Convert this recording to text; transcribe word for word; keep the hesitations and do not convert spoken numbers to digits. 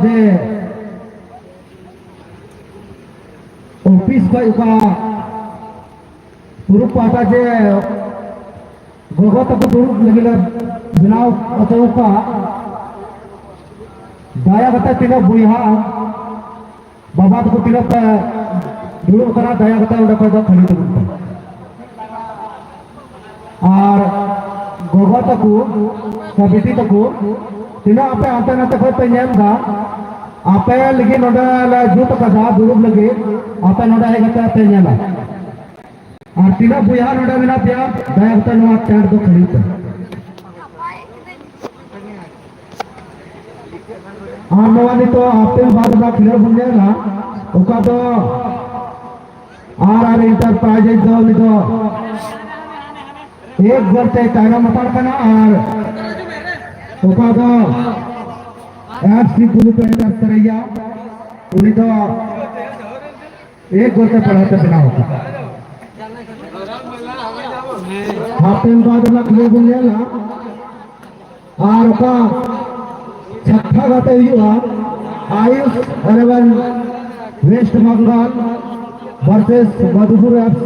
ᱡᱮ ᱚᱯᱷᱤᱥ ᱠᱷᱚᱡ ᱚᱠᱟ ᱯᱩᱨᱩᱵ ᱯᱟᱦᱴᱟ ᱡᱮ ᱜᱚᱜᱚ ᱛᱟᱠᱚ ᱫᱩᱲᱩᱵ ᱞᱟᱹᱜᱤᱫ ᱞᱮ ᱵᱮᱱᱟᱣ ᱦᱚᱪᱚ ᱟᱠᱟᱫ, ᱫᱟᱭᱟ ᱠᱟᱛᱮ ᱛᱤᱱᱟᱹᱜ ᱵᱚᱭᱦᱟ ᱵᱟᱵᱟ ᱛᱟᱠᱚ ᱛᱤᱱᱟᱹᱜ ᱯᱮ ᱫᱩᱲᱩᱵ ᱠᱟᱱᱟ, ᱫᱟᱭᱟ ᱠᱟᱛᱮ ᱚᱸᱰᱮ ᱠᱷᱚᱡ ᱫᱚ ᱠᱷᱟᱹᱞᱤ ᱛᱟᱵᱚᱱ ᱯᱮ᱾ ᱟᱨ ᱜᱚᱜᱚ ᱛᱟᱠᱚ ᱥᱮ ᱵᱤᱴᱤ ᱛᱟᱠᱚ ᱛᱤᱱᱟᱹᱜ ᱟᱯᱮ ᱦᱟᱱᱛᱮ ᱱᱟᱛᱮ ᱠᱷᱚᱡ ᱯᱮ ᱧᱮᱞ ᱫᱟ, ᱟᱯᱮ ᱞᱟᱹᱜᱤᱫ ᱱᱚᱰᱮ ᱞᱮ ᱡᱩᱛ ᱟᱠᱟᱫᱟ ᱫᱩᱲᱩᱵ ᱞᱟᱹᱜᱤᱫ, ᱟᱯᱮ ᱱᱚᱰᱮ ᱦᱮᱡ ᱠᱟᱛᱮ ᱯᱮ ᱧᱮᱞᱟ᱾ ᱟᱨ ᱛᱤᱱᱟᱹᱜ ᱵᱚᱭᱦᱟ ᱱᱚᱰᱮ ᱢᱮᱱᱟᱜ ᱯᱮᱭᱟ, ᱫᱟᱭᱟ ᱠᱟᱛᱮ ᱱᱚᱣᱟ ᱴᱮᱱᱴ ᱫᱚ ᱠᱷᱟᱹᱞᱤ ᱯᱮ᱾ ᱟᱨ ᱱᱚᱣᱟ ᱱᱤᱛᱚᱜ ᱟᱯᱮᱞ ᱵᱟᱫ ᱨᱮᱱᱟᱜ ᱠᱷᱮᱞᱳᱰ ᱵᱚᱱ ᱧᱮᱞᱟ, ᱚᱠᱟ ᱫᱚ ᱟᱨ ᱟᱨ ᱮᱱᱴᱟᱨᱯᱨᱟᱭᱤᱡᱽ ᱫᱚ ᱩᱱᱤ ᱫᱚ ᱮᱠ ᱜᱳᱞ ᱛᱮ ᱛᱟᱭᱱᱚᱢ ᱦᱟᱛᱟᱲ ᱠᱟᱱᱟ, ᱟᱨ ᱚᱠᱟ ᱫᱚ ᱮᱯᱷ ᱥᱤ ᱵᱩᱞᱩ ᱯᱮᱱᱴᱟᱨ ᱥᱮᱨᱮᱭᱟ, ᱩᱱᱤ ᱫᱚ ᱮᱠ ᱜᱳᱞ ᱛᱮ ᱯᱟᱲᱦᱟᱣ ᱛᱮ ᱵᱮᱱᱟᱣ ᱟᱠᱟᱱᱟ᱾ ᱦᱟᱯᱮᱱ ᱵᱟᱫ ᱨᱮᱱᱟᱜ ᱠᱷᱮᱞᱳᱰ ᱵᱚᱱ ᱧᱮᱞᱟ᱾ ᱟᱨ ᱚᱠᱟ ᱪᱷᱟᱴᱠᱟ ᱜᱟᱛᱮ ᱦᱩᱭᱩᱜᱼᱟ, Ayush eleven west Bengal versus Madhupur F ᱥᱤ᱾